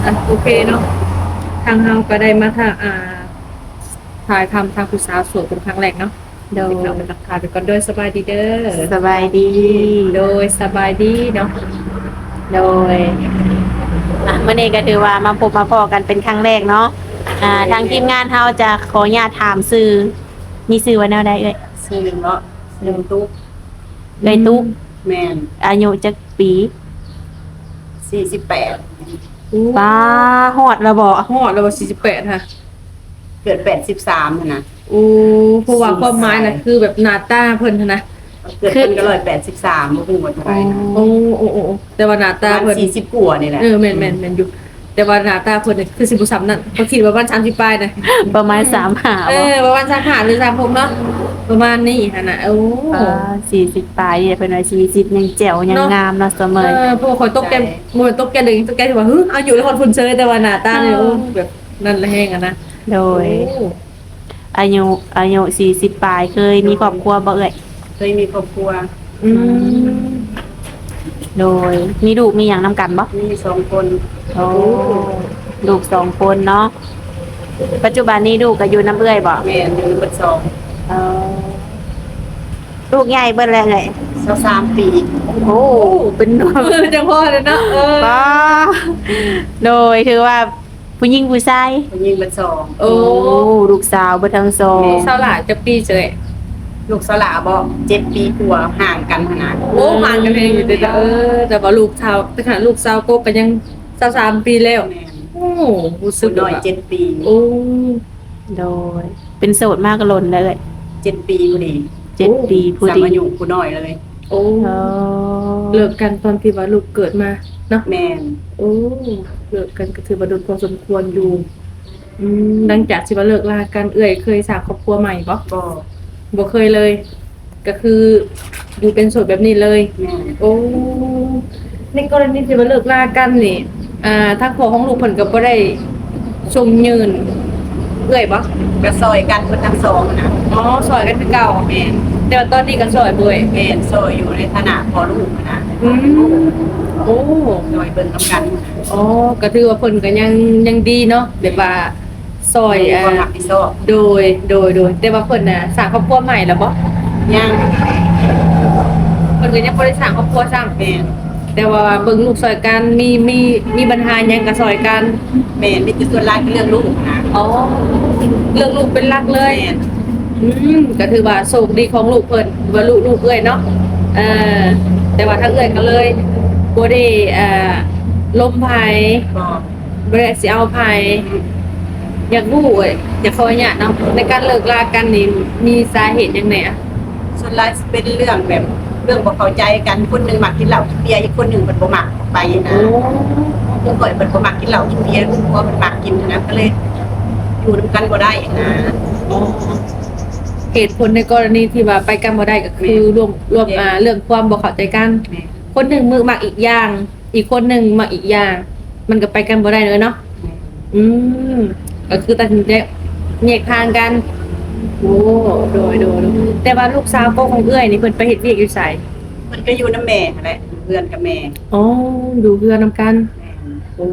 ອ່ະ ໂອເຄເນາະ ທາງເຮົາກໍໄດ້ມາ ຖ້າ ອ່າ ຖ່າຍທຳທາງຜູ້ສາວໂສດເປັນຄັ້ງແລກເນາະ. ໂດຍ ເຮົາໄປທັກທາຍໄປກ່ອນເດີ. ສະບາຍດີເດີ. ສະບາຍດີ. ໂດຍ ສະບາຍດີເນາະ. ໂດຍ ອ່ະ ມື້ນີ້ກໍຖືວ່າມາພົບມາພໍ້ກັນເປັນຄັ້ງແລກເນາະ. ອ່າ ທາງທີມງານເຮົາຈະຂໍອະນຸຍາດຖາມຊື່ ມີຊື່ວ່າແນວໃດເອື້ອຍ? ຊື່ເນາະ ຊື່ຕຸກ. ເອື້ອຍຕຸກ. ແມ່ນ. ອາຍຸຈັກປີ? ສີ່ສິບແປດ. ປ້າ ຮອດແລ້ວບໍ່? ຮອດແລ້ວບໍ່ ສີ່ສິບແປດຫັ້ນ? ເກີດແປດສິບສາມຫັ້ນນະ. ໂອ້ ເພາະວ່າຄວາມໝາຍນະ ຄືແບບໜ້າຕາເພິ່ນຫັ້ນນະ ເກີດເພິ່ນກໍຮ້ອຍແປດສິບສາມ ບໍ່ຮູ້ວ່າເທົ່າໃດນະ. ໂອ້ ໂອ້ ໂອ້ ແຕ່ວ່າໜ້າຕາເພິ່ນ ປະມານສີ່ສິບກວ່ານີ້ແຫຼະ. ເອີ ແມ່ນໆ ແມ່ນຢູ່ ແຕ່ວ່າໜ້າຕາເພິ່ນນີ້ຄືຊິບໍ່ສ່ຳນັ້ນ ຂ້ອຍຄິດວ່າປະມານສາມສິບປາຍນະ. ປະມານສາມສິບຫ້າ ເອີ ບໍ່ ປະມານສາມສິບຫ້າ ຫຼື ສາມສິບຫົກເນາະ ປະມານນີ້ຫັ້ນນະ. ໂອ້ ອ່າ ສີ່ສິບປາຍ ເພິ່ນວ່າສີ່ສິບຍັງແຈ່ວຍັງງາມເນາະ ສະເໝີ. ເອີ ເພາະວ່າຂ້ອຍຕົກໃຈ ບໍ່ແມ່ນຕົກໃຈເລີຍ ຕົກໃຈທີ່ວ່າ ຫື ອາຍຸລະຮອດພຸ້ນເຊີຍ ແຕ່ວ່າໜ້າຕານີ້ ເອີ ໂອ້ ແບບນັ້ນລະແຮງຫັ້ນນະ. ໂດຍ ໂອ້ ອາຍຸ ອາຍຸສີ່ສິບປາຍ ເຄີຍມີຄອບຄົວບໍ່ເອື້ອຍ? ເຄີຍມີຄອບຄົວ. ອືມ ໂດຍ ມີລູກມີຫຍັງນຳກັນບໍ່? ມີສອງຄົນ. ໂອ້ ລູກສອງຄົນເນາະ. ປັດຈຸບັນນີ້ລູກກໍຢູ່ນຳເອື້ອຍບໍ່? ແມ່ນ ຢູ່ນຳເບິດສອງ. ເອີ ລູກໃຫຍ່ເບິດແລ້ວເອື້ອຍ? ຊາວສາມປີ. ໂອ້ ເປັນໜຸ່ມ ເອີ ຈັ່ງພໍເລີຍເນາະ. ເອີ ປ້າ ໂດຍ ຖືວ່າ ຜູ້ຍິງຜູ້ຊາຍ? ຜູ້ຍິງເບິດສອງ. ໂອ້ ໂອ້ ລູກສາວເບິດທັງສອງ. ແມ່ນ. ສາວຫຼ້າຈັກປີເຈີ? ລູກສາວຫຼ້າບໍ? ເຈັດປີກວ່າ ຫ່າງກັນຫັ້ນນະ. ໂອ້ ຫ່າງກັນແຮງຢູ່ເດ້. ເອີ ແຕ່ວ່າລູກສາວ ແຕ່ຂະໜາດລູກສາວກົກກໍຍັງຊາວສາມປີແລ້ວ. ແມ່ນ. ໂອ້ ຮູ້ສຶກ ຜູ້ນ້ອຍເຈັດປີ. ໂອ້ ໂດຍ ເປັນໂສດມາກໍດົນແລ້ວເອື້ອຍ? ເຈັດປີພໍດີ. ເຈັດປີພໍດີ. ໂອ້ ສ່ຳອາຍຸຜູ້ນ້ອຍເລີຍ. ໂອ້ ເອີ ເລີກກັນຕອນທີ່ວ່າລູກເກີດມາເນາະ? ແມ່ນ. ໂອ້ ເລີກກັນກໍຖືວ່າດົນພໍສົມຄວນຢູ່. ອືມ ຫຼັງຈາກທີ່ວ່າເລີກລາກັນ ເອື້ອຍເຄີຍສ້າງຄອບຄົວໃໝ່ບໍ່? ບໍ່ ບໍ່ເຄີຍເລີຍ ກໍຄືຢູ່ເປັນໂສດແບບນີ້ເລີຍ. ແມ່ນ. ໂອ້ ໃນກໍລະນີທີ່ວ່າເລີກລາກັນນີ້ ອ່າ ທາງພໍ່ຂອງລູກເພິ່ນກໍບໍ່ໄດ້ຊົງເຍີນເອື້ອຍບໍ່? ກໍຊ່ອຍກັນເບິດທັງສອງນະ. ອໍ ຊ່ອຍກັນຄືເກົ່າ. ແມ່ນ. ແຕ່ວ່າຕອນນີ້ກໍຊ່ອຍບໍ່ເອື້ອຍ? ແມ່ນ ຊ່ອຍຢູ່ໃນຖານະພໍ່ລູກນະ. ອືມ ໂອ້ ຊ່ອຍເບິ່ງນຳກັນ. ອໍ ກໍຖືວ່າເພິ່ນກໍຍັງ ຍັງດີເນາະ ແບບວ່າ ຊ່ອຍ ມີຄວາມ ເອີ ຮັບຜິດຊອບ. ໂດຍ ໂດຍ ໂດຍ ແຕ່ວ່າເພິ່ນນະສ້າງຄອບຄົວໃໝ່ແລ້ວບໍ່? ຍັງ ເພິ່ນກໍຍັງບໍ່ໄດ້ສ້າງຄອບຄົວຊ້ຳ. ແມ່ນ. ແຕ່ວ່າເບິ່ງລູກຊ່ອຍກັນ ມີ ມີ ມີບັນຫາຫຍັງກໍຊ່ອຍກັນ. ແມ່ນ ມີແຕ່ສ່ວນຫຼາຍກໍເລື່ອງລູກນະ. ອໍ ເລື່ອງລູກເປັນຫຼັກເລີຍ. ແມ່ນ. ອືມ ກໍຖືວ່າໂຊກດີຂອງລູກເພິ່ນ ວ່າລູກ ລູກເອື້ອຍເນາະ. ເອີ ແຕ່ວ່າທາງເອື້ອຍກໍເລີຍບໍ່ໄດ້ ເອີ ລົມໃຜ. ບໍ່. ບໍ່ໄດ້ຊິເອົາໃຜ. ອືມ ຢາກຮູ້ເອີຍ ຢາກຂໍອະນຸຍາດເນາະ ໃນການເລີກລາກັນນີ້ ມີສາເຫດຫຍັງແດ່? ສ່ວນຫຼາຍຊິເປັນເລື່ອງແບບ ເລື່ອງບໍ່ເຂົ້າໃຈກັນ ຄົນໜຶ່ງມັກກິນເຫຼົ້າກິນເບຍ ອີກຄົນໜຶ່ງເພິ່ນບໍ່ມັກອອກໄປນະ. ໂອ້ ຄືຂ້ອຍເພິ່ນບໍ່ມັກກິນເຫຼົ້າກິນເບຍ ຄືຜົວເພິ່ນມັກກິນນະ ກໍເລີຍຢູ່ນຳກັນບໍ່ໄດ້ນະ. ເຫດຜົນໃນກໍລະນີທີ່ວ່າໄປກັນບໍ່ໄດ້ ກໍຄື ແມ່ນ ລວມ ລວມ ແມ່ນ ອ່າ ເລື່ອງຄວາມບໍ່ເຂົ້າໃຈກັນ. ແມ່ນ. ຄົນໜຶ່ງມັກອີກຢ່າງ ອີກຄົນໜຶ່ງມັກອີກຢ່າງ ມັນກໍໄປກັນບໍ່ໄດ້ເລີຍເນາະ. ອືມ ກໍຄືຕັດສິນໃຈແຍກທາງກັນ. ໂອ້ ໂດຍ ໂດຍ ໂດຍ ແຕ່ວ່າລູກສາວໂກຂອງເອື້ອຍນີ້ ເພິ່ນໄປເຮັດວຽກຢູ່ໃສ? ເພິ່ນກໍຢູ່ນຳແມ່ຫັ້ນແຫຼະ ຢູ່ເຮືອນກັບແມ່. ອໍ ຢູ່ເຮືອນນຳກັນ. ແມ່ນ. ໂອ້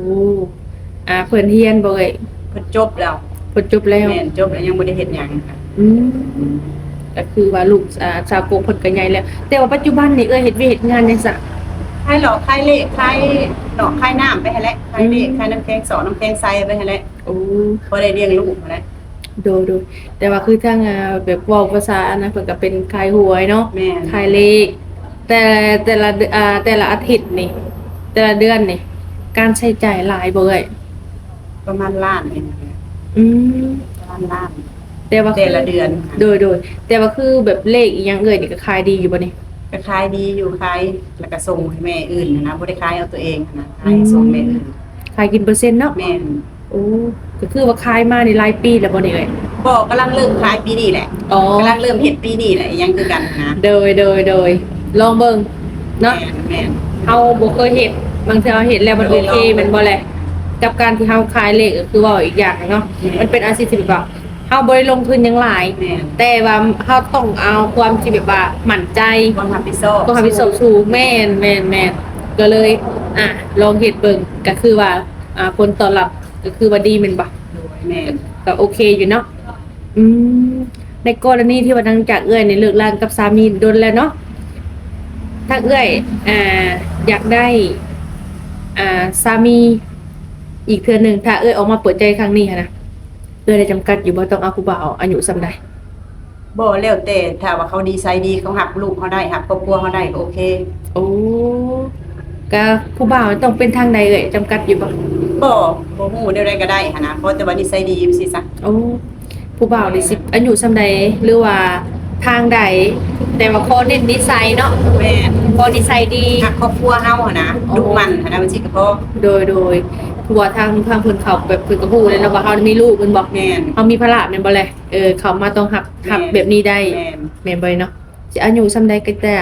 ອ່າ ເພິ່ນຮຽນບໍ່ເອີຍ? ເພິ່ນຈົບແລ້ວ. ເພິ່ນຈົບແລ້ວ. ແມ່ນ ຈົບແລ້ວ ຍັງບໍ່ໄດ້ເຮັດຫຍັງ. ອືມ ກໍຄືວ່າລູກ ອ່າ ສາວກົກເພິ່ນກໍໃຫຍ່ແລ້ວ. ແຕ່ວ່າປັດຈຸບັນນີ້ເອື້ອຍເຮັດວຽກເຮັດງານຫຍັງຊະ? ຂາຍຫຼອກຂາຍເລກ ຂາຍຫຼອກຂາຍນ້ຳໄປຫັ້ນແຫຼະ. ຂາຍເລກ ອືມ ຂາຍນ້ຳແຂງສອກນ້ຳແຂງໃສໄປຫັ້ນແຫຼະ. ໂອ້ ພໍໄດ້ລ້ຽງລູກຫັ້ນແຫຼະ. ໂດຍ ໂດຍ ແຕ່ວ່າຄືທາງ ອ່າ ແບບເວົ້າພາສາອັນນັ້ນ ເພິ່ນກໍເປັນຂາຍຫວຍເນາະ. ແມ່ນ. ຂາຍເລກ ແຕ່ ແຕ່ລະ ອ່າ ແຕ່ລະອາທິດນີ້ ແຕ່ລະເດືອນນີ້ ການໃຊ້ຈ່າຍຫຼາຍບໍ່ເອື້ອຍ? ປະມານລ້ານເອງ. ອືມ ປະມານລ້ານ ແຕ່ວ່າ ແຕ່ລະເດືອນ. ໂດຍ ໂດຍ ແຕ່ວ່າຄືແບບເລກອີ່ຫຍັງເອື້ອຍນີ້ກໍຂາຍດີຢູ່ບໍ່ນີ້? ກໍຂາຍດີຢູ່ ຂາຍແລ້ວກໍສົ່ງໃຫ້ແມ່ອື່ນຫັ້ນນະ ບໍ່ໄດ້ຂາຍເອົາຕົວເອງຫັ້ນນະ ຂາຍ ອືມ ສົ່ງແມ່ອື່ນ. ຂາຍກິນເປີເຊັນເນາະ? ແມ່ນ. ໂອ້ ກໍຄືວ່າຂາຍມານີ້ຫຼາຍປີແລ້ວບໍ່ນີ້ເອີຍ? ບໍ່ ກຳລັງເລີ່ມຂາຍປີນີ້ແຫຼະ. ອໍ ກຳລັງເລີ່ມເຮັດປີນີ້ແຫຼະ ຍັງຄືກັນນະ. ໂດຍ ໂດຍ ໂດຍ ລອງເບິ່ງເນາະ. ແມ່ນ ແມ່ນ. ເຮົາບໍ່ເຄີຍເຮັດ ບາງເທື່ອເຮົາເຮັດແລ້ວມັນໂອເຄ ແມ່ນບໍ່ແຫຼະ? ກັບການທີ່ເຮົາຂາຍເລກ ກໍຄືເວົ້າອີກຢ່າງເນາະ. ແມ່ນ. ມັນເປັນອາຊີບທີ່ແບບວ່າ ເຮົາບໍ່ໄດ້ລົງທຶນຫຍັງຫຼາຍ. ແມ່ນ. ແຕ່ວ່າເຮົາຕ້ອງເອົາຄວາມທີ່ແບບວ່າໝັ້ນໃຈ ຄວາມຮັບຜິດຊອບ ຄວາມຮັບຜິດຊອບສູງ. ແມ່ນ ແມ່ນ ແມ່ນ. ກໍເລີຍ ອ່າ ລອງເຮັດເບິ່ງ ກໍຄືວ່າ ອ່າ ຜົນຕອບຮັບກໍຄືວ່າດີແມ່ນບໍ່? ໂດຍ ແມ່ນ ກໍໂອເຄຢູ່ເນາະ. ອືມ ໃນກໍລະນີທີ່ວ່າຫຼັງຈາກເອື້ອຍນີ້ເລີກລາກັບສາມີດົນແລ້ວເນາະ ທາງເອື້ອຍ ອ່າ ຢາກໄດ້ ອ່າ ສາມີອີກເທື່ອໜຶ່ງ ຖ້າເອື້ອຍອອກມາເປີດໃຈຄັ້ງນີ້ຫັ້ນນະ ເອື້ອຍໄດ້ຈຳກັດຢູ່ບໍ່ ຕ້ອງເອົາຜູ້ບ່າວອາຍຸສ່ຳໃດ? ບໍ່ ແລ້ວແຕ່ ຖ້າວ່າເຂົານິໄສດີ ເຂົາຮັກລູກເຮົາໄດ້ ຮັກຄອບຄົວເຮົາໄດ້ ກໍໂອເຄ. ໂອ້ ກະຜູ້ບ່າວຕ້ອງເປັນທາງໃດເອື້ອຍ ຈຳກັດຢູ່ບໍ່? ບໍ່ ບໍ່ຮູ້ ແນວໃດກໍໄດ້ຫັ້ນນະ ຂໍແຕ່ວ່ານິໄສດີ ຈັ່ງຊີ້ຊະ. ໂອ້ ຜູ້ບ່າວນີ້ຊິອາຍຸສ່ຳໃດ ຫຼືວ່າທາງໃດ ແຕ່ວ່າຂໍເນັ້ນນິໄສເນາະ? ແມ່ນ ຂໍນິໄສດີ ຮັກຄອບຄົວເຮົາຫັ້ນນະ ໂອ້ ດຸໝັ່ນຫັ້ນນະ ຈັ່ງຊີ້ກໍພໍ. ໂດຍ ໂດຍ ເພາະວ່າທາງ ທາງເພິ່ນເຂົາແບບ ເພິ່ນກໍຮູ້ແລ້ວເນາະວ່າເຮົາມີລູກແມ່ນບໍ່? ແມ່ນ ເຮົາມີພາລະແມ່ນບໍ່ແລະ? ເອີ ເຂົ້າມາຕ້ອງຮັບ ແມ່ນ ຮັບແບບນີ້ໄດ້ ແມ່ນ ແມ່ນບໍ່ເນາະ? ຊິອາຍຸສ່ຳໃດກໍແຕ່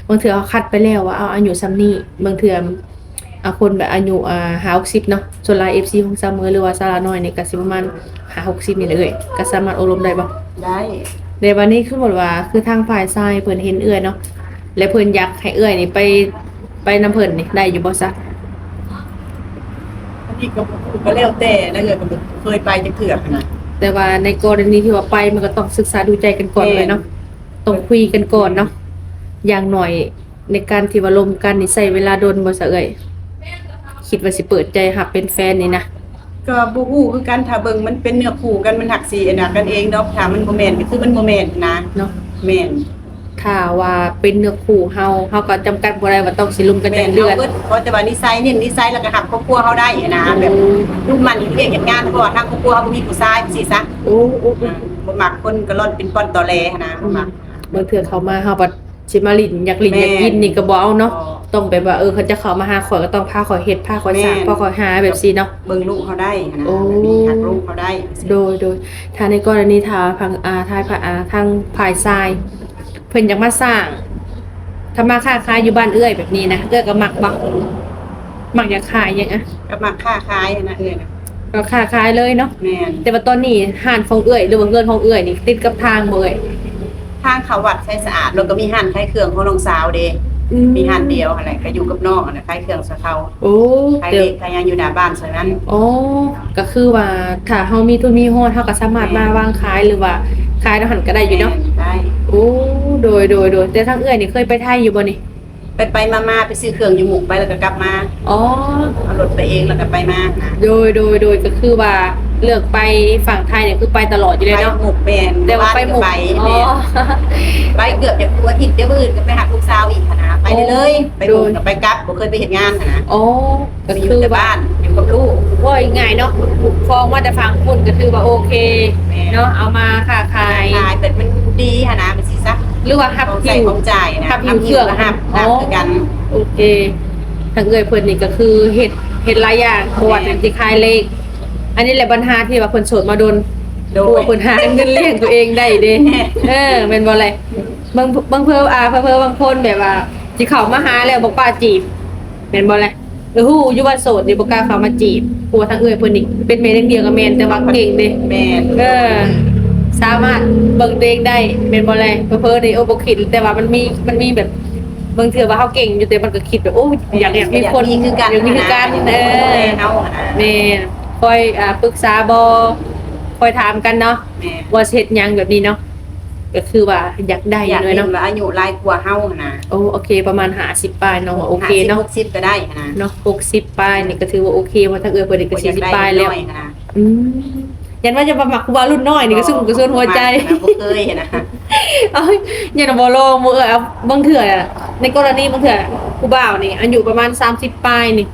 ບາງເທື່ອເຮົາຄັດໄປແລ້ວວ່າເອົາອາຍຸສ່ຳນີ້ ບາງເທື່ອ ອາ ຄົນແບບອາຍຸ ອ່າ ຫ້າຫົກສິບເນາະ ສ່ວນຫຼາຍເອັຟຊີຂອງສາວເມີ ຫຼືວ່າສາວລາວນ້ອຍນີ້ກໍຊິປະມານຫ້າຫົກສິບນີ້ແຫຼະເອື້ອຍ ກໍສາມາດໂອ້ລົມໄດ້ບໍ່? ໄດ້ ແຕ່ບາດນີ້ ສົມມຸດວ່າ ຄືທາງຝ່າຍຊາຍເພິ່ນເຫັນເອື້ອຍເນາະ ແລະ ເພິ່ນຢາກໃຫ້ເອື້ອຍນີ້ໄປ ໄປນຳເພິ່ນນີ້ ໄດ້ຢູ່ບໍ່ຊະ? ອັນນີ້ກໍບໍ່ຮູ້ ກໍແລ້ວແຕ່ ແລ້ວເອື້ອຍກໍບໍ່ເຄີຍໄປຈັກເທື່ອຫັ້ນນະ ແຕ່ວ່າໃນກໍລະນີທີ່ວ່າໄປ ມັນກໍຕ້ອງສຶກສາດູໃຈກັນກ່ອນ ແມ່ນ ເອື້ອຍເນາະ ຕ້ອງຄຸຍກັນກ່ອນເນາະ ຢ່າງໜ້ອຍ ໃນການທີ່ວ່າລົມກັນນີ້ໃຊ້ເວລາດົນບໍ່ຊະເອື້ອຍ? ຄິດວ່າຊິເປີດໃຈຮັບເປັນແຟນນີ້ນະ? ກໍບໍ່ຮູ້ຄືກັນ ຖ້າເບິ່ງມັນເປັນເນື້ອຄູ່ກັນ ມັນຮັກຊິອັນນະກັນເອງດອກ ຖ້າມັນບໍ່ແມ່ນກໍຄືມັນບໍ່ແມ່ນນະ. ເນາະ ແມ່ນ ຖ້າວ່າເປັນເນື້ອຄູ່ເຮົາ ເຮົາກໍຈຳກັດບໍ່ໄດ້ວ່າຕ້ອງຊິລົມກັນຈັກເດືອນ ແມ່ນ ເຮົາເບິດ ຂໍແຕ່ວ່ານິໄສ ເນັ້ນນິໄສ ແລ້ວກໍຮັກຄອບຄົວເຮົາໄດ້ຫັ້ນນະ ອືມ ແບບດຸໝັ່ນ ເຮັດວຽກເຮັດງານ ເພາະວ່າທາງຄອບຄົວເຮົາບໍ່ມີຜູ້ຊາຍ ຈັ່ງຊີ້ຊະ. ໂອ້ ໂອ້ ໂອ້ ອ່າ ບໍ່ມັກຄົນກະລ່ອນປິ່ນປ່ອນຕໍແຫຼຫັ້ນນະ ບໍ່ມັກ ບາງເທື່ອເຂົ້າມາເຮົາບັດ ຊິມາຫຼິ້ນ ຢາກຫຼິ້ນ ແມ່ນ ຢາກກິນນີ້ກໍບໍ່ເອົາເນາະ ບໍ່ ຕ້ອງແບບວ່າ ເອີ ເຂົາຈະເຂົ້າມາຫາຂ້ອຍກໍຕ້ອງພາຂ້ອຍເຮັດ ພາຂ້ອຍສ້າງ ແມ່ນ ພາຂ້ອຍຫາ ແບບຊີ້ເນາະ ເບິ່ງລູກເຮົາໄດ້ຫັ້ນນະ ໂອ້ ແບບນີ້ຮັກລູກເຮົາໄດ້. ໂດຍ ໂດຍ ຖ້າໃນກໍລະນີ ຖ້າທາງ ອ່າ ທາງ ອ່າ ທາງຝ່າຍຊາຍເພິ່ນຢາກມາສ້າງ ຖ້າມາຄ້າຂາຍຢູ່ບ້ານເອື້ອຍແບບນີ້ນະ ເອື້ອຍກໍມັກບໍ່? ມັກຢາກຂາຍຫຍັງອະ? ກໍມັກຄ້າຂາຍຫັ້ນນະເອື້ອຍນະ ກໍຄ້າຂາຍເລີຍເນາະ. ແມ່ນ ແຕ່ວ່າຕອນນີ້ຮ້ານຂອງເອື້ອຍ ຫຼືວ່າເຮືອນຂອງເອື້ອຍນີ້ ຕິດກັບທາງບໍ່ເອື້ອຍ? ທາງເຂົ້າວັດໄຊສະອາດ ແລ້ວກໍມີຮ້ານຂາຍເຄື່ອງຂອງນ້ອງສາວເດ້. ອືມ ມີຮ້ານດຽວຫັ້ນແຫຼະ ກໍຢູ່ກັບນ້ອງຫັ້ນແຫຼະ ຂາຍເຄື່ອງຊ່ວຍເຂົາ. ໂອ້ ຂາຍເດັກຂາຍຫຍັງຢູ່ໜ້າບ້ານຊ່ວຍນັ້ນ. ອໍ ກໍຄືວ່າຖ້າເຮົາມີທຶນມີຮອນ ເຮົາກໍສາມາດ ແມ່ນ ມາວາງຂາຍ ຫຼືວ່າຂາຍນຳຫັ້ນກໍໄດ້ຢູ່ເນາະ. ແມ່ນ ໄດ້. ໂອ້ ໂດຍ ໂດຍ ໂດຍ ແຕ່ທາງເອື້ອຍນີ້ເຄີຍໄປໄທຢູ່ບໍ່ນີ້? ໄປໆມາໆ ໄປຊື້ເຄື່ອງຢູ່ມຸກ ໄປແລ້ວກໍກັບມາ. ອໍ ເອົາລົດໄປເອງແລ້ວກໍໄປມານະ. ໂດຍ ໂດຍ ໂດຍ ກໍຄືວ່າເລືອກໄປຝັ່ງໄທນີ້ ຄືໄປຕະຫຼອດຢູ່ແລ້ວເນາະ. ໄປມຸກ ແມ່ນ ແຕ່ວ່າໄປມຸກ ໄປ ອໍ ແມ່ນ ໄປເກືອບຈະທຸກອາທິດເດ້. ມື້ອື່ນກໍໄປຮັບລູກສາວອີກຫັ້ນນະ ໄປເລີຍໆ. ໂອ້ ໄປມຸກ ໂດຍ ກໍໄປກັບ ບໍ່ເຄີຍໄປເຮັດງານຫັ້ນນະ. ອໍ ກໍຄືວ່າຢູ່ແຕ່ບ້ານ ຢູ່ກັບລູກ. ເວົ້າງ່າຍໆເນາະ ຂອງມາແຕ່ຝັ່ງພຸ້ນກໍຖືວ່າໂອເຄ ແມ່ນ ເນາະ ເອົາມາຄ້າຂາຍ ຂາຍແບບມັນດີຫັ້ນນະ ມັນຊິຊະ ຫຼືວ່າຮັບ ຂອງໃຊ້ ຫິ້ວ ຂອງຈ່າຍນະ ຮັບຫິ້ວເຄື່ອງ ຮັບຫິ້ວກໍຮັບ ອໍ ຮັບຄືກັນ. ໂອເຄ ທາງເອື້ອຍເພິ່ນນີ້ກໍຄືເຮັດ ເຮັດຫຼາຍຢ່າງ ໂດຍ ບໍ່ວ່າແຕ່ຊິຂາຍເລກ. ອັນນີ້ແຫຼະບັນຫາທີ່ວ່າເພິ່ນໂສດມາດົນ ໂດຍ ເພາະວ່າເພິ່ນຫາເງິນລ້ຽງຕົວເອງໄດ້ເດ້. ແມ່ນ ເອີ ແມ່ນບໍ່ແຫຼະ? ບາງ ບາງເທື່ອ ອ່າ ເຜີໆບາງຄົນແບບວ່າຊິເຂົ້າມາຫາແລ້ວບໍ່ກ້າຈີບ ແມ່ນບໍ່ແຫຼະ? ເອີ ຮູ້ຢູ່ວ່າໂສດນີ້ບໍ່ກ້າເຂົ້າມາຈີບ ເພາະວ່າທາງເອື້ອຍເພິ່ນນີ້ເປັນແມ່ລ້ຽງດຽວກໍແມ່ນ ແຕ່ວ່າເກັ່ງເດ້. ແມ່ນ ເອີ ສາມາດເບິ່ງຕົວເອງໄດ້ ແມ່ນບໍ່ແລະ? ເຜີໆນີ້ ໂອ້ ບໍ່ຄິດ ແຕ່ວ່າມັນມີ ມັນມີແບບ ບາງເທື່ອວ່າເຮົາເກັ່ງຢູ່ ແຕ່ມັນກໍຄິດແບບ ໂອ້ ຢາກ ຢາກມີຄົນ ຢາກມີຄືກັນ ຢາກມີຄືກັນ ຫັ້ນນະ ເອີ ເອີ ເຮົາຫັ້ນນະ ແມ່ນ ຄອຍ ອ່າ ປຶກສາບໍ່ ຄອຍຖາມກັນເນາະ ແມ່ນ ວ່າຊິເຮັດຫຍັງແບບນີ້ເນາະ. ກໍຄືວ່າຢາກໄດ້ ຢາກເຫັນເນາະ ວ່າອາຍຸຫຼາຍກວ່າເຮົາຫັ້ນນະ. ໂອ້ ໂອເຄ ປະມານຫ້າສິບປາຍເນາະ ໂອເຄເນາະ ຫ້າສິບ ຫົກສິບກໍໄດ້ຫັ້ນນະ ເນາະ ຫົກສິບປາຍນີ້ກໍຖືວ່າໂອເຄ ວ່າທາງເອື້ອຍເພິ່ນນີ້ກໍສີ່ສິບປາຍແລ້ວ. ອືມ ຢ້ານວ່າຈະມາມັກຜູ້ບ່າວລຸ້ນນ້ອຍນີ້ ກະຊຸ່ມກະຊວນຫົວໃຈ ບໍ່ເຄີຍຫັ້ນນະ. ເອົ້າ ຢ້ານວ່າບໍ່ລອງ ບໍ່ເອື້ອຍ ເອົາ ບາງເທື່ອ ໃນກໍລະນີບາງເທື່ອຜູ້ບ່າວນີ້ອາຍຸປະມານສາມສິບປາຍນີ້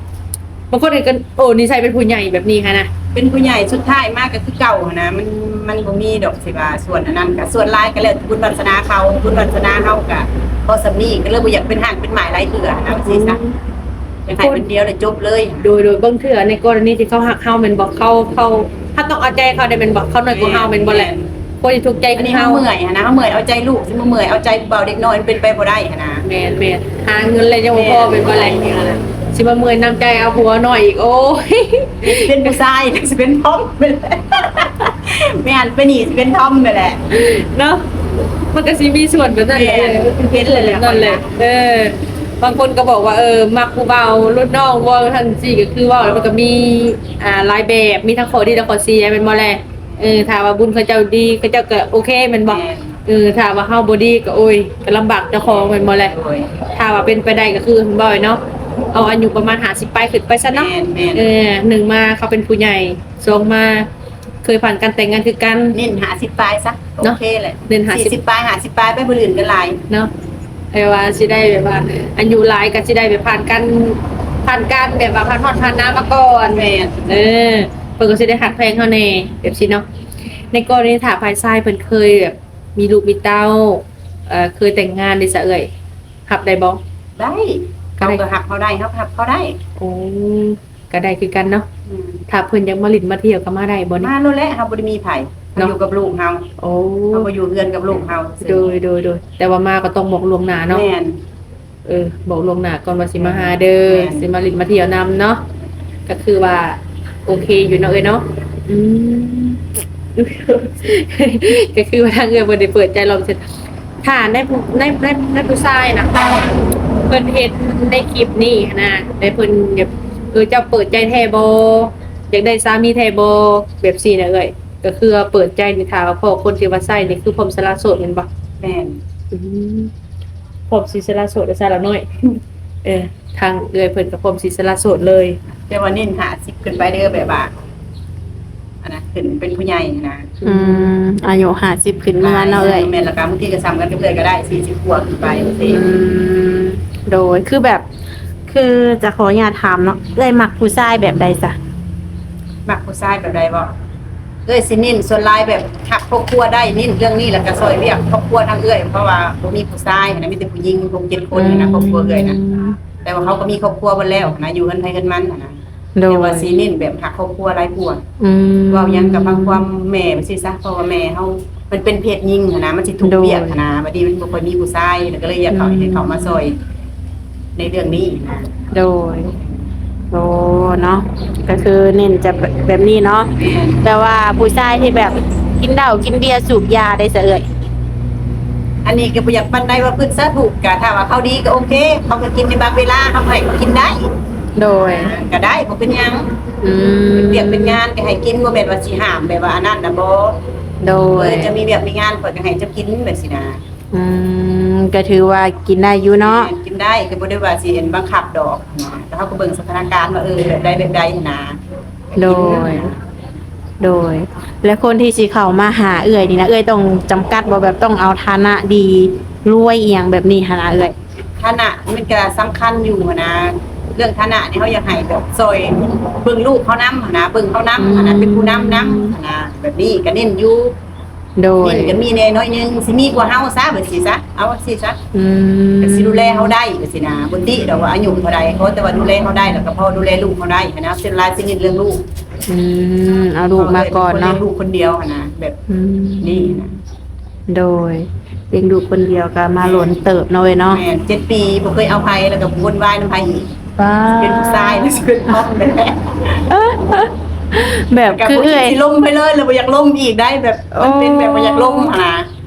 ບາງຄົນກໍ ໂອ້ ນິໄສເປັນຜູ້ໃຫຍ່ແບບນີ້ຫັ້ນນະ ເປັນຜູ້ໃຫຍ່ ສຸດທ້າຍມາກໍຄືເກົ່າຫັ້ນນະ ມັນ ມັນບໍ່ມີດອກ ຊິວ່າສ່ວນອັນນັ້ນ ກໍສ່ວນຫຼາຍກໍແລ້ວແຕ່ບຸນວາສະໜາເຂົາ ບຸນວາສະໜາເຮົາກໍພໍສ່ຳນີ້ ກໍເລີຍບໍ່ຢາກເປັນຮ່າງເປັນໝາຍຫຼາຍເທື່ອນະ ວ່າຊີ້ຊະ ອືມ ຢາກໃຫ້ຄົນດຽວແລ້ວຈົບເລີຍ. ໂດຍ ໂດຍ ບາງເທື່ອໃນກໍລະນີທີ່ເຂົາຮັກເຮົາແມ່ນບໍ່ ເຂົາ ເຂົາ ເຮົາຕ້ອງເອົາໃຈເຂົາໄດ້ແມ່ນບໍ່ ເຂົານ້ອຍກວ່າເຮົາແມ່ນບໍ່ແຫຼະ ແມ່ນ ຄົນທີ່ທຸກໃຈຄືເຮົາ. ອັນນີ້ເຮົາເມື່ອຍຫັ້ນນະ ເຮົາເມື່ອຍເອົາໃຈລູກ ຊິມາເມື່ອຍເອົາໃຈຜູ້ບ່າວເດັກນ້ອຍ ມັນເປັນໄປບໍ່ໄດ້ຫັ້ນນະ. ແມ່ນ ແມ່ນ ຫາເງິນແລ້ວຍັງບໍ່ພໍແມ່ນບໍ່ແຫຼະ ຊິມາເມື່ອຍນ້ຳໃຈເອົາຜົວນ້ອຍອີກ ໂອ້ຍ ຊິເປັນຜູ້ຊາຍ ຊິເປັນທອມ ແມ່ນ ໄປນີ້ຊິເປັນທອມຫັ້ນແຫຼະເນາະ ມັນກໍຊິມີສ່ວນແບບນັ້ນແຫຼະ ເປັນແຫຼະ ນັ້ນແຫຼະ ເອີ. ບາງຄົນກໍບອກວ່າ ເອີ ມັກຜູ້ບ່າວລຸ້ນນ້ອງບໍ່ ຊັ້ນຊີ້ ກໍຄືເວົ້າແລ້ວມັນກໍມີ ອ່າ ຫຼາຍແບບ ມີທັງຂໍ້ດີ ແລະ ຂໍ້ເສຍ ແມ່ນບໍ່ແລະ? ເອີ ຖ້າວ່າບຸນເຂົາເຈົ້າດີ ເຂົາເຈົ້າກໍໂອເຄແມ່ນບໍ່? ແມ່ນ ເອີ ຖ້າວ່າເຮົາບໍ່ດີກໍ ໂອ້ຍ ກໍລຳບາກເຈົ້າຂອງແມ່ນບໍ່ແລະ? ໂດຍ ຖ້າວ່າເປັນໄປໄດ້ກໍຄືເຫັນບໍ່ເນາະ ເອົາອາຍຸປະມານຫ້າສິບປາຍຂຶ້ນໄປຊະເນາະ. ແມ່ນໆ ເອີ ໜຶ່ງມາເຂົາເປັນຜູ້ໃຫຍ່ ສອງມາ ເຄີຍຜ່ານການແຕ່ງງານຄືກັນ ເນັ້ນຫ້າສິບປາຍຊະ ໂອເຄແຫຼະ ເນັ້ນຫ້າສິບ ສີ່ສິບປາຍ ຫ້າສິບປາຍ ໄປບໍ່ລື່ນກັນຫຼາຍເນາະ. ແຕ່ວ່າຊິໄດ້ແບບວ່າອາຍຸຫຼາຍກໍຊິໄດ້ແບບຜ່ານການ ຜ່ານການແບບວ່າຜ່ານຮ້ອນຜ່ານໜາວມາກ່ອນ. ແມ່ນ ເອີ ເພິ່ນກໍຊິໄດ້ຮັກແພງເຮົາແດ່ ແບບຊີ້ເນາະ. ໃນກໍລະນີຖ້າຝ່າຍຊາຍເພິ່ນເຄີຍແບບມີລູກມີເຕົ້າ ເອີ ເຄີຍແຕ່ງງານເດຊະເອື້ອຍ ຮັບໄດ້ບໍ່? ໄດ້ ກໍໄດ້ ເຂົາກໍຮັບເຮົາໄດ້ ເຮົາກໍຮັບເຂົາໄດ້. ໂອ້ ກໍໄດ້ຄືກັນເນາະ. ອືມ ຖ້າເພິ່ນຢາກມາຫຼິ້ນມາທ່ຽວກໍມາໄດ້ບໍ່ນີ້? ມາໂລດແຫຼະ ເຮົາບໍ່ໄດ້ມີໃຜ ເຮົາ ເນາະ ຢູ່ກັບລູກເຮົາ. ໂອ້ ເຮົາກໍຢູ່ເຮືອນກັບລູກເຮົາ. ໂດຍ ໂດຍ ໂດຍ ແຕ່ວ່າມາກໍຕ້ອງບອກລ່ວງໜ້າເນາະ. ແມ່ນ ເອີ ບອກລ່ວງໜ້າກ່ອນວ່າຊິມາຫາເດີ ແມ່ນ ຊິມາຫຼິ້ນມາທ່ຽວນຳເນາະ. ກໍຄືວ່າໂອເຄຢູ່ເນາະເອື້ອຍເນາະ. ອືມ ກໍຄືວ່າທາງເອື້ອຍບໍ່ໄດ້ເປີດໃຈລອງເທື່ອ ຖ້າໃນຜູ້ ໃນ ໃນ ໃນຜູ້ຊາຍນະ ເພິ່ນເຫັນໃນຄລິບນີ້ຫັ້ນນະ ແຕ່ເພິ່ນແບບ ເອີ ເຈົ້າເປີດໃຈແທ້ບໍ່? ຢາກໄດ້ສາມີແທ້ບໍ່? ແບບຊີ້ນະເອື້ອຍ ກໍຄືວ່າເປີດໃຈນີ້ ຖ້າວ່າພໍ້ຄົນທີ່ວ່າໃຊ້ນີ້ ຄືພ້ອມສະຫຼະໂສດແມ່ນບໍ່? ແມ່ນ ອືມ ພ້ອມຊິສະຫຼະໂສດແລ້ວຊະລະນ້ອຍ. ເອີ ທາງເອື້ອຍເພິ່ນກໍພ້ອມຊິສະຫຼະໂສດເລີຍ. ແຕ່ວ່າເນັ້ນຫ້າສິບຂຶ້ນໄປເດີ ແບບວ່າ ອັນນັ້ນ ຂຶ້ນເປັນຜູ້ໃຫຍ່ນະ. ອືມ ອາຍຸຫ້າສິບຂຶ້ນເມືອເນາະເອື້ອຍ. ແມ່ນ ແລ້ວກໍບາງທີກໍສ່ຳກັນກັບເອື້ອຍກໍໄດ້ ສີ່ສິບກວ່າຂຶ້ນໄປຈັ່ງຊີ້. ອືມ ໂດຍ ຄືແບບ ຄືຈະຂໍອະນຸຍາດຖາມເນາະ ເອື້ອຍມັກຜູ້ຊາຍແບບໃດຊະ? ມັກຜູ້ຊາຍແບບໃດບໍ? ເອື້ອຍຊິເນັ້ນສ່ວນຫຼາຍແບບຮັກຄອບຄົວໄດ້ ເນັ້ນເລື່ອງນີ້ ແລ້ວກໍຊ່ອຍວຽກຄອບຄົວທາງເອື້ອຍ ເພາະວ່າບໍ່ມີຜູ້ຊາຍນະ ມີແຕ່ຜູ້ຍິງ ຫົກເຈັດຄົນນະ ອືມ ຄອບຄົວເອື້ອຍນະ. ແຕ່ວ່າເຂົາກໍມີຄອບຄົວເບິດແລ້ວນະ ຢູ່ເຮືອນໃຜເຮືອນມັນນະ. ໂດຍ ແຕ່ວ່າຊິເນັ້ນແບບຮັກຄອບຄົວຫຼາຍກວ່າ. ອືມ ເວົ້າຫຍັງກໍຟັງຄວາມແມ່ວ່າຊີ້ຊະ ເພາະວ່າແມ່ເຮົາມັນເປັນເພດຍິງຫັ້ນນະ ມັນຊິທຸກວຽກຫັ້ນນະ. ໂດຍ ບັດນີ້ມັນບໍ່ຄ່ອຍມີຜູ້ຊາຍ ແລ້ວກໍເລີຍຢາກເຂົ້າ ອືມ ໃຫ້ເຂົາມາຊ່ອຍໃນເລື່ອງນີ້ນະ. ໂດຍ ໂອ້ ເນາະ ກໍຄືເນັ້ນຈະແບບ ແບບນີ້ເນາະ. ແມ່ນ ແຕ່ວ່າຜູ້ຊາຍທີ່ແບບກິນເຫຼົ້າກິນເບຍສູບຢາໄດ້ຊະເອື້ອຍ? ອັນນີ້ກໍບໍ່ຢາກປານໃດວ່າພຶດສາທຸ ກໍຖ້າວ່າເຂົາດີກໍໂອເຄ ເຂົາກໍກິນໃນບາງເວລາ ເຮົາໃຫ້ເຂົາກິນໄດ້. ໂດຍ ອ່າ ກໍໄດ້ ບໍ່ເປັນຫຍັງ. ອືມ ເປັນວຽກເປັນງານກໍໃຫ້ກິນ ບໍ່ແມ່ນວ່າຊິຫ້າມແບບວ່າອັນນັ້ນນະ ບໍ່. ໂດຍ ເອີ ຈະມີວຽກມີງານ ຂ້ອຍກໍໃຫ້ເຈົ້າກິນແບບຊີ້ນະ. ອືມ ກໍຖືວ່າກິນໄດ້ຢູ່ເນາະ. ແມ່ນ ກິນໄດ້ ກໍບໍ່ໄດ້ວ່າຊິອັນບັງຄັບດອກນະ ແຕ່ເຮົາກໍເບິ່ງສະຖານະການວ່າ ເອີ ແບບໃດແບບໃດຫັ້ນນະ. ໂດຍ ໂດຍ ແລະ ຄົນທີ່ຊິເຂົ້າມາຫາເອື້ອຍນີ້ນະ ເອື້ອຍຕ້ອງຈຳກັດບໍ່ ແບບຕ້ອງເອົາຖານະດີ ລວຍອີ່ຫຍັງແບບນີ້ຫັ້ນນະເອື້ອຍ? ຖານະມັນກໍສຳຄັນຢູ່ຫັ້ນນະ ເລື່ອງຖານະນີ້ເຮົາຢາກໃຫ້ແບບຊ່ອຍເບິ່ງລູກເຮົານຳຫັ້ນນະ ເບິ່ງເຮົານຳຫັ້ນນະ ອືມ ເປັນຜູ້ນຳນຳຫັ້ນນະ ແບບນີ້ກໍເນັ້ນຢູ່. ໂດຍ ເງິນກໍມີແດ່ໜ້ອຍໜຶ່ງ ຊິມີກວ່າເຮົາຊະ ແບບຊີ້ຊະ ເອົາຊີ້ຊະ. ອືມ ກໍຊິດູແລເຮົາໄດ້ ຈັ່ງຊີ້ນະ ບໍ່ຕິດອກວ່າອາຍຸເທົ່າໃດ ຂໍແຕ່ວ່າດູແລເຮົາໄດ້ ແລ້ວກໍພໍດູແລລູກເຮົາໄດ້ຫັ້ນນະ. ສ່ວນຫຼາຍຊິເນັ້ນເລື່ອງລູກ. ອືມ ເອົາລູກມາກ່ອນເນາະ ເພາະວ່າເອື້ອຍເປັນຄົນລ້ຽງລູກຄົນດຽວຫັ້ນນະ ແບບ ອືມ ນີ້ນະ. ໂດຍ ລ້ຽງລູກຄົນດຽວກໍມາ ແມ່ນ ດົນເຕີບເນາະເອື້ອຍເນາະ. ແມ່ນ ເຈັດປີບໍ່ເຄີຍເອົາໃຜ ແລ້ວກໍບໍ່ວົນວາຍນຳໃຜອີກ. ປ້າ ເປັນຜູ້ຊາຍ ຫຼືຊິເປັນທອມແທ້ ແບບ ກໍຄືເອື້ອຍ ຊິລົມໄປເລີຍ ແລ້ວບໍ່ຢາກລົມອີກໄດ໋ ແບບ ໂອ້ ມັນເປັນແບບບໍ່ຢາກລົມຫັ້ນນະ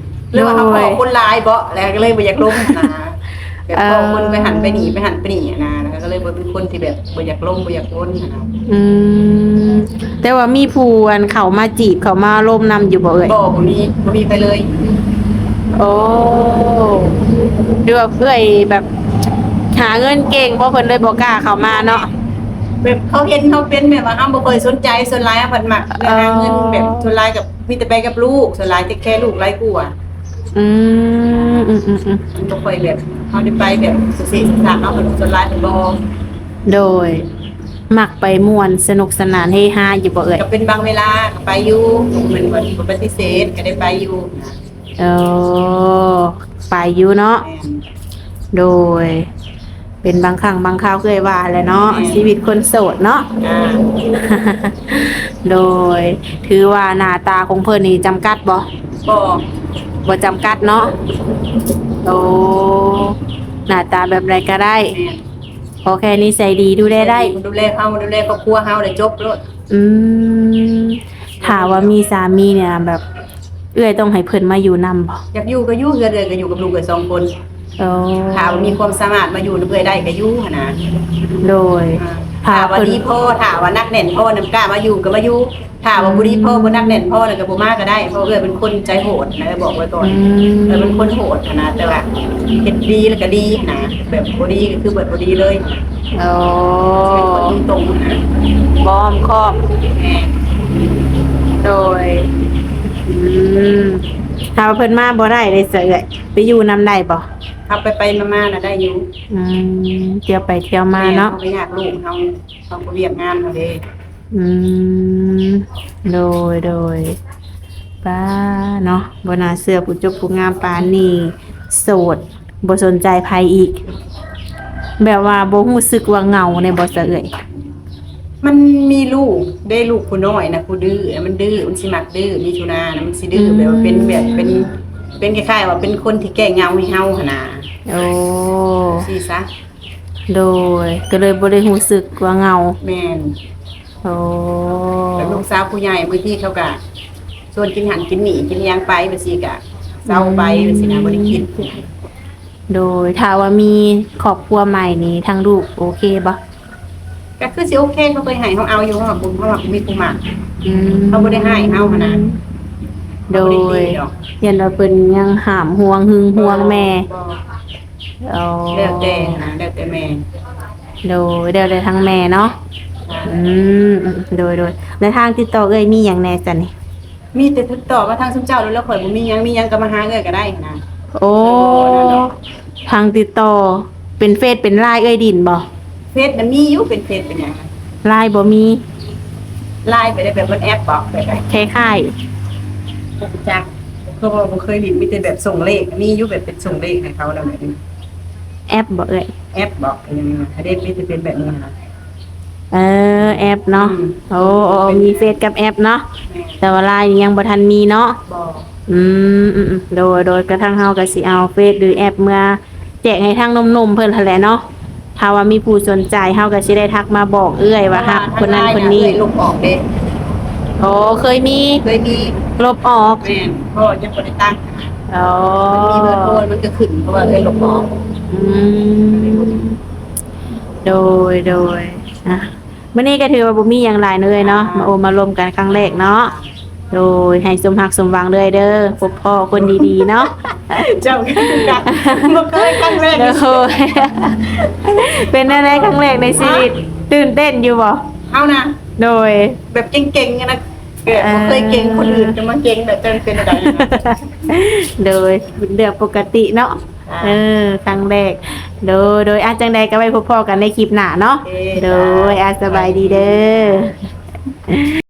ຫຼືວ່າເຮົາພໍ້ຄົນຫຼາຍບໍ ແລ້ວກໍເລີຍບໍ່ຢາກລົມຫັ້ນນະ ແບບ ເອີ ພໍ້ຄົນໄປຫັ້ນໄປນີ້ ໄປຫັ້ນໄປນີ້ຫັ້ນນະ ແລ້ວກໍເລີຍບໍ່ເປັນຄົນທີ່ແບບບໍ່ຢາກລົມ ບໍ່ຢາກວົນຫັ້ນນະ. ອືມ ແຕ່ວ່າມີຜູ້ອັນເຂົ້າມາຈີບ ເຂົ້າມາລົມນຳຢູ່ບໍ່ເອື້ອຍ? ບໍ່ ບໍ່ມີ ບໍ່ມີໃຜເລີຍ. ໂອ້ ຫຼືວ່າເອື້ອຍແບບຫາເງິນເກັ່ງບໍ ເພິ່ນເລີຍບໍ່ກ້າເຂົ້າມາເນາະ? ແບບເຂົາເຫັນເຮົາເປັນແບບວ່າເຮົາບໍ່ຄ່ອຍສົນໃຈ ສ່ວນຫຼາຍເຮົາພັດມັກ ເອີ ເລື່ອງຫາເງິນ ແບບສ່ວນຫຼາຍກັບ ມີແຕ່ໄປກັບລູກ ສ່ວນຫຼາຍເທກແຄລູກຫຼາຍກວ່າ. ອືມ ອືມໆໆ ມັນບໍ່ຄ່ອຍແບບ ເຮົາໄດ້ໄປແບບສຸເສສະສາດເນາະ ສ່ວນຫຼາຍເພິ່ນບໍ່. ໂດຍ ມັກໄປມ່ວນສະໜຸກສະໜານເຮຮາຢູ່ບໍ່ເອື້ອຍ? ກໍເປັນບາງເວລາກໍໄປຢູ່ ບໍ່ແມ່ນວ່າບໍ່ປະຕິເສດ ກໍໄດ້ໄປຢູ່. ເອີ ໄປຢູ່ເນາະ. ແມ່ນ ໂດຍ ເປັນບາງຄັ້ງບາງຄາວ ເອື້ອຍວ່າແຫຼະເນາະ. ແມ່ນ ຊີວິດຄົນໂສດເນາະ. ອ່າ ໂດຍ ຖືວ່າໜ້າຕາຂອງເພິ່ນນີ້ຈຳກັດບໍ່? ບໍ່ ບໍ່ຈຳກັດເນາະ. ໂອ້ ໜ້າຕາແບບໃດກໍໄດ້. ແມ່ນ ຂໍແຄ່ນິໄສດີ ດູແລໄດ້ ແມ່ນ ດູແລເຮົາ ດູແລຄອບຄົວເຮົາ ແລ້ວຈົບໂລດ. ອືມ ຖ້າວ່າມີສາມີນີ້ນະ ແບບເອື້ອຍຕ້ອງໃຫ້ເພິ່ນມາຢູ່ນຳບໍ່? ຢາກຢູ່ກໍຢູ່ ເຮືອນເອື້ອຍກໍຢູ່ກັບລູກເອື້ອຍສອງຄົນ. ໂອ້ ຖ້າວ່າມີຄວາມສາມາດມາຢູ່ນຳເອື້ອຍໄດ້ກໍຢູ່ຫັ້ນນະ ໂດຍ ອ່າ ຖ້າ ຖ້າວ່າ ເພິ່ນ ດີພໍ ຖ້າວ່າໜັກແໜ້ນພໍນຳ ກ້າມາຢູ່ກໍມາຢູ່ ຖ້າວ່າ ອືມ ບໍ່ດີພໍ ບໍ່ໜັກແໜ້ນພໍແລ້ວກໍບໍ່ມາກໍໄດ້ ເພາະເອື້ອຍເປັນຄົນໃຈໂຫດນະ ບອກໄວ້ກ່ອນ ອືມ ເອື້ອຍເປັນຄົນໂຫດຫັ້ນນະ ແຕ່ວ່າເຮັດດີແລ້ວກໍດີຫັ້ນນະ ແບບບໍ່ດີກໍຄືແບບບໍ່ດີເລີຍ ໂອ້ ເປັນຄົນຕົງໆຫັ້ນນະ ບໍ່ອ້ອມຄ້ອມ ແມ່ນ ໂດຍ ອືມ ຖ້າວ່າເພິ່ນມາບໍ່ໄດ້ເດ້ຊະເອື້ອຍ ໄປຢູ່ນຳໄດ້ບໍ່? ເຮົາໄປໆມາໆນະໄດ້ຢູ່ ອືມ ທ່ຽວໄປທ່ຽວມາເນາະ ແມ່ນ ເຮົາກໍຢາກລູກເຮົາ ເຮົາກໍວຽກງານເຮົາເດ້ ອືມ ໂດຍ ໂດຍ ປ້າເນາະ ບໍ່ໜ້າເຊື່ອ ຜູ້ຈົບຜູ້ງາມປານນີ້ ໂສດ ບໍ່ສົນໃຈໃຜອີກ ແບບວ່າບໍ່ຮູ້ສຶກວ່າເຫງົາແດ່ບໍ່ຊະເອື້ອຍ? ມັນມີລູກເດ້ ລູກຜູ້ນ້ອຍນະ ຜູ້ດື້ ມັນດື້ ມັນຊິມັກດື້ ມິຖຸນານະ ມັນຊິດື້ ອືມ ແບບວ່າເປັນ ແບບເປັນ ເປັນຄ້າຍໆວ່າເປັນຄົນທີ່ແກ້ເຫງົາໃຫ້ເຮົາຫັ້ນນະ ໂອ້ ຊີ້ຊະ ໂດຍ ກໍເລີຍບໍ່ໄດ້ຮູ້ສຶກວ່າເຫງົາ ແມ່ນ ໂອ້ ແລ້ວລູກສາວຜູ້ໃຫຍ່ ບາງທີເຂົາກໍຊວນກິນຫັ້ນກິນນີ້ ກິນຫຍັງໄປ ແບບຊີ້ກໍເຊົາໄປ ອືມ ແບບຊີ້ນະ ບໍ່ໄດ້ຄິດ ໂດຍ ຖ້າວ່າມີຄອບຄົວໃໝ່ນີ້ ທາງລູກໂອເຄບໍ່? ກໍຄືຊິໂອເຄ ເຂົາເຄີຍໃຫ້ເຮົາເອົາຢູ່ ເຮົາບໍ່ ເຮົາບໍ່ມີຜູ້ມັກ ອືມ ເຂົາບໍ່ໄດ້ໃຫ້ເຮົາຫັ້ນນະ ໂດຍ ເຮົາບໍ່ໄດ້ຕີດອກ ຢ້ານວ່າເພິ່ນຍັງຫ້າມຫ່ວງ ຫຶງຫວງແມ່ ບໍ່ ອໍ ແລ້ວແຕ່ນະ ແລ້ວແຕ່ແມ່ ໂດຍ ແລ້ວແຕ່ທາງແມ່ເນາະ ອືມ ໂດຍ ໂດຍ ແລ້ວທາງຕິດຕໍ່ເອື້ອຍມີຫຍັງແດ່ຊະນີ້? ມີແຕ່ຕິດຕໍ່ມາທາງຊຸມເຈົ້າ ແລ້ວຂ້ອຍບໍ່ມີຫຍັງ ມີຫຍັງກໍມາຫາເອື້ອຍກໍໄດ້ນະ ໂອ້ ເອີ ທາງຕິດຕໍ່ເປັນເຟສເປັນລາຍເອື້ອຍດິນບໍ່? ເຟສນະມີຢູ່ ເປັນເຟສເປັນຫຍັງ ລາຍບໍ່ມີ ລາຍໄປໄດ້ແບບມັນແອັບບໍ່ ແບບໃດ ຄ້າຍໆ ບໍ່ຮູ້ຈັກ ຄືວ່າບໍ່ເຄີຍຫຼິ້ນ ມີແຕ່ແບບສົ່ງເລກ ມີຢູ່ແບບເປັນສົ່ງເລກໃຫ້ເຂົານຳແບບນີ້ ແອັບບໍ່ເອື້ອຍ? ແອັບບໍ່ ເອີ ອັນນີ້ມີແຕ່ເປັນແບບນີ້ນະ ເອີ ແອັບເນາະ ອືມ ໂອ້ ໂອ້ ມີເຟສກັບແອັບເນາະ ແມ່ນ ແຕ່ວ່າລາຍນີ້ຍັງບໍ່ທັນມີເນາະ ບໍ່ ອືມ ອືມ ໂດຍ ໂດຍ ກະທາງເຮົາກະຊິເອົາເຟສ ຫຼື ແອັບເມືອແຈກໃຫ້ທາງໜຸ່ມໆເພິ່ນຫັ້ນແຫຼະເນາະ ຖ້າວ່າມີຜູ້ສົນໃຈ ເຮົາກະຊິໄດ້ທັກມາບອກເອື້ອຍວ່າຮັກຄົນນັ້ນຄົນນີ້ ເອື້ອຍລົບອອກເດ້ ໂອ້ ເຄີຍມີ ເຄີຍມີ ລົບອອກ ແມ່ນ ເພາະວ່າຍັງບໍ່ໄດ້ຕັ້ງ ອໍ ມັນມີເບີໂທ ມັນກໍຂຶ້ນ ເພາະວ່າເອື້ອຍລົບອອກ ອືມ ໂດຍ ໂດຍ ອ່ະ ມື້ນີ້ກໍຖືວ່າບໍ່ມີຫຍັງຫຼາຍເນາະເອື້ອຍເນາະ ອ່າ ມາໂອ້ມາລົມກັນຄັ້ງແລກເນາະ ໂດຍ ໃຫ້ສົມຮັກສົມຫວັງເລື້ອຍເດີ ພົບພໍ້ຄົນດີໆເນາະ ເຈົ້າກໍຄືກັນ ບໍ່ເຄີຍ ຄັ້ງແລກ ໂດຍ ເປັນແນວໃດຄັ້ງແລກໃນຊີວິດ? ຕື່ນເຕັ້ນຢູ່ບໍ່? ເຮົານະ ໂດຍ ແບບເກັ່ງໆນະ ແບບບໍ່ເຄີຍເກັ່ງ ອ່າ ຄົນອື່ນຈະມາເກັ່ງແບບເຈົ້າເປັນຈັ່ງໃດນະ ໂດຍ ເປັນເລື່ອງປົກກະຕິເນາະ ອ່າ ເອີ ຄັ້ງແລກ ໂດຍ ໂດຍ ອ່ະ ຈັ່ງໃດກໍໄວ້ພົບພໍ້ກັນໃນຄລິບໜ້າເນາະ ໂອເຄ ໂດຍ ອ່າ ສະບາຍດີເດີ.